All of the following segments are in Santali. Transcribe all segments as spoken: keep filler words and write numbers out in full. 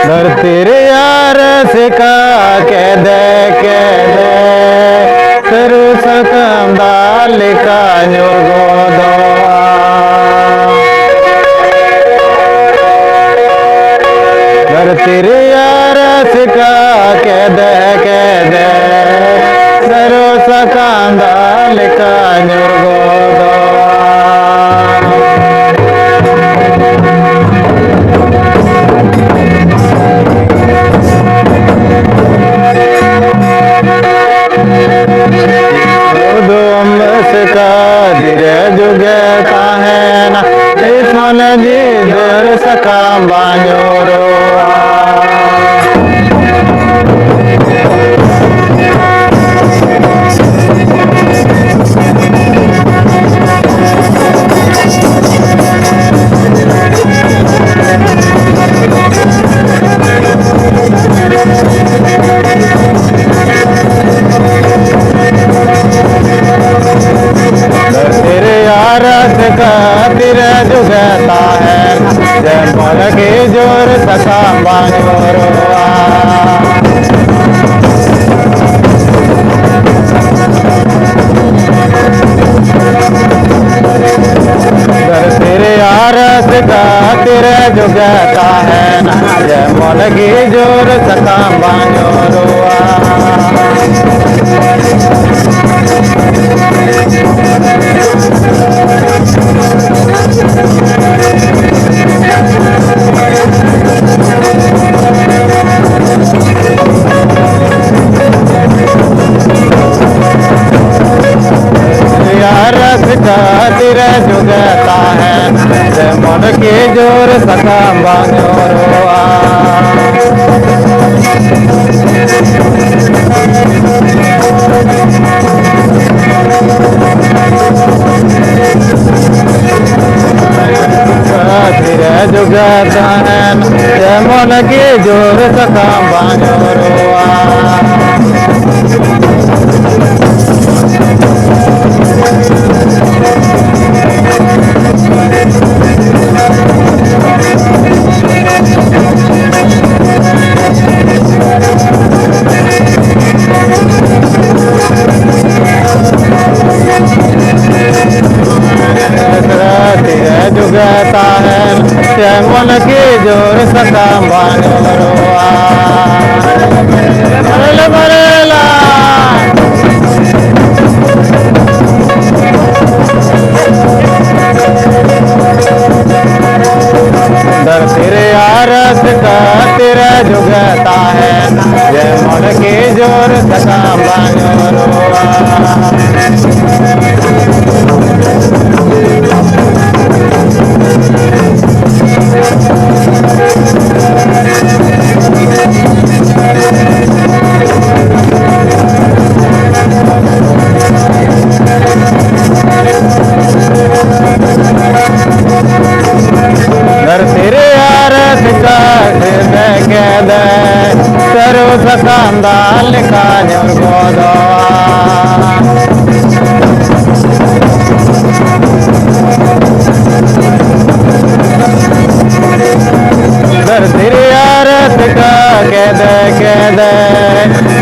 ᱫᱷᱟᱹᱨᱛᱤ ᱨᱮᱭᱟᱜ ᱨᱟᱹᱥᱠᱟᱹ ᱠᱮᱫᱮ ᱠᱮᱫᱮ, ᱥᱟᱹᱨᱩ ᱥᱟᱠᱟᱢ ᱫᱟᱜ ᱞᱮᱠᱟ ᱧᱩᱨ ᱜᱚᱫᱚᱜᱼᱟ᱾ ᱫᱷᱟᱹᱨᱛᱤ ᱨᱮᱭᱟᱜ ᱨᱟᱹᱥᱠᱟᱹ ᱠᱮᱫᱮ ᱠᱮᱫᱮ, ᱥᱟᱹᱨᱩ ᱥᱟᱠᱟᱢ ᱫᱟᱜ ᱞᱮᱠᱟ ᱧᱩᱨ ᱜᱚᱫᱚᱜᱼᱟ᱾ ᱩᱫᱩᱢ ᱥᱮᱠᱟ ᱫᱷᱤᱨᱮ ᱡᱩᱜᱮ ᱛᱟᱦᱮᱱᱟ, ᱛᱤᱥ ᱦᱚᱸ ᱞᱮᱸᱡᱮᱨ ᱥᱟᱠᱟᱢ ᱵᱟᱝ ᱧᱩᱨᱩᱜᱼᱟ᱾ ᱫᱷᱟᱹᱨᱛᱤ ᱨᱮᱭᱟᱜ ᱨᱟᱹᱥᱠᱟᱹ ᱛᱤᱨᱮ ᱡᱩᱜᱮ ᱛᱟᱦᱮᱱᱟ, ᱡᱮᱢᱚᱱ ᱠᱷᱤᱡᱩᱨ ᱥᱟᱠᱟᱢ ᱵᱟᱝ ᱧᱩᱨᱩᱜᱼᱟ᱾ ᱫᱷᱟᱹᱨᱛᱤ ᱨᱮᱭᱟᱜ ᱨᱟᱹᱥᱠᱟᱹ ᱛᱤᱨᱮ ᱡᱩᱜᱮ ᱛᱟᱦᱮᱱᱟ, ᱡᱮᱢᱚᱱ ᱠᱷᱤᱡᱩᱨ ᱥᱟᱠᱟᱢ ᱵᱟᱝ ᱧᱩᱨᱩᱜᱼᱟ᱾ ᱨᱮᱭᱟᱜ ᱨᱟᱹᱥᱠᱟᱹ ᱛᱤᱨᱮ ᱡᱩᱜᱮ ᱛᱟᱦᱮᱱ, ᱡᱮᱢᱚᱱ ᱠᱷᱤᱡᱩᱨ ᱥᱟᱠᱟᱢ ᱵᱟᱝ ᱧᱩᱨᱩᱜᱼᱟ᱾ ᱫᱷᱤᱨᱮ ᱡᱩᱜᱮ ᱛᱟᱦᱮᱱ, ᱡᱮᱢᱚᱱ ᱠᱷᱤᱡᱩᱨ ᱥᱟᱠᱟᱢ ᱵᱟᱝ ᱧᱩᱨᱩᱜᱼᱟ᱾ ᱢᱚᱱ ᱠᱤ ᱡᱳᱨ ᱥᱟᱠᱟᱢ ᱵᱟᱝ ᱧᱩᱨᱩᱜᱼᱟ᱾ ᱵᱟᱨᱮᱞᱟ, ᱵᱟᱨᱮᱞᱟ᱾ ᱫᱷᱟᱹᱨᱛᱤ ᱨᱮᱭᱟᱜ ᱨᱟᱹᱥᱠᱟᱹ ᱛᱤᱨᱮ ᱡᱩᱜᱟᱹ ᱛᱟᱦᱮᱱᱟ, ᱡᱮᱢᱚᱱ ᱠᱤ ᱡᱳᱨ ᱥᱟᱠᱟᱢ ᱵᱟᱝ ᱧᱩᱨᱩᱜᱼᱟ᱾ ᱫᱷᱟᱹᱨᱛᱤ ᱨᱮᱭᱟᱜ ᱨᱟᱹᱥᱠᱟᱹ ᱠᱮᱫᱮ ᱠᱮᱫᱮ, ᱥᱟᱹᱨᱩ ᱥᱟᱠᱟᱢ ᱫᱟᱜ ᱞᱮᱠᱟ ᱧᱩᱨ ᱜᱚᱫᱚᱜᱼᱟ᱾ ᱫᱷᱟᱹᱨᱛᱤ ᱨᱮᱭᱟᱜ ᱨᱟᱹᱥᱠᱟᱹ ᱠᱮᱫᱮ ᱠᱮᱫᱮ,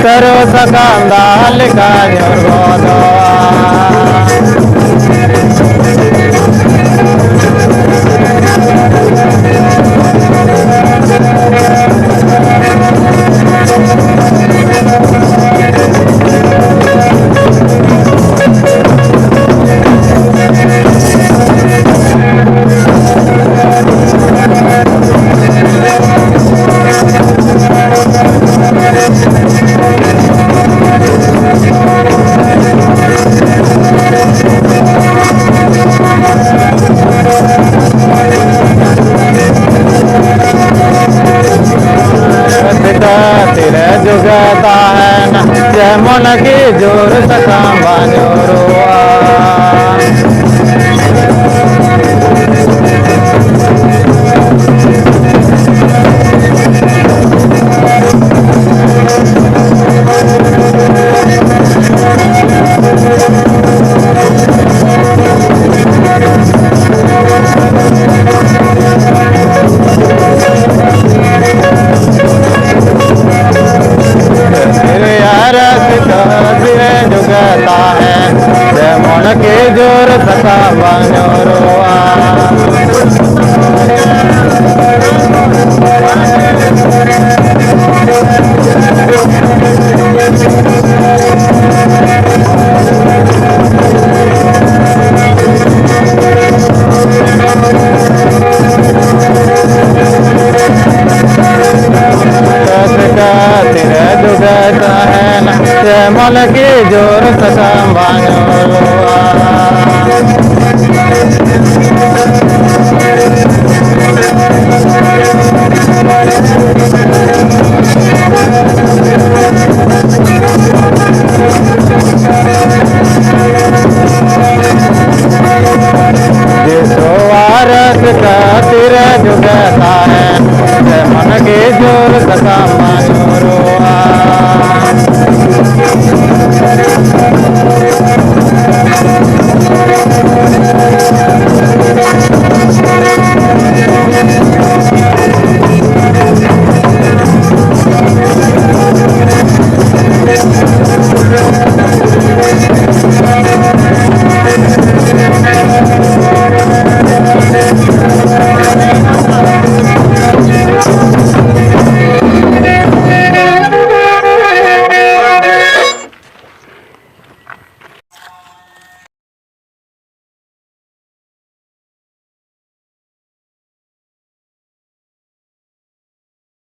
ᱥᱟᱹᱨᱩ ᱥᱟᱠᱟᱢ ᱫᱟᱜ ᱞᱮᱠᱟ ᱧᱩᱨ ᱜᱚᱫᱚᱜᱼᱟ᱾ ᱨᱟᱹᱥᱠᱟᱹ ᱛᱤᱨᱮ ᱡᱩᱜᱟᱹ ᱛᱟᱦᱮᱱᱟ, ᱡᱮᱢᱚᱱ ᱠᱤ ᱡᱳᱨ ᱥᱟᱠᱟᱢ ᱵᱟᱝ ᱧᱩᱨᱩᱜᱼᱟ᱾ ᱫᱷᱟᱹᱨᱛᱤ ᱨᱮᱭᱟᱜ ᱨᱟᱹᱥᱠᱟᱹ ᱛᱤᱨᱮ ᱡᱩᱜᱟᱹ ᱛᱟᱦᱮᱱ, ᱡᱮᱢᱚᱱ ᱠᱤ ᱡᱳᱨ ᱥᱟᱠᱟᱢ ᱵᱟᱝ ᱧᱩᱨᱩᱜᱼᱟ᱾ ᱢᱚᱞ ᱠᱤ ᱡᱳᱨ ᱥᱟᱠᱟᱢ ᱵᱟᱝ ᱧᱩᱨᱩᱜᱼᱟ᱾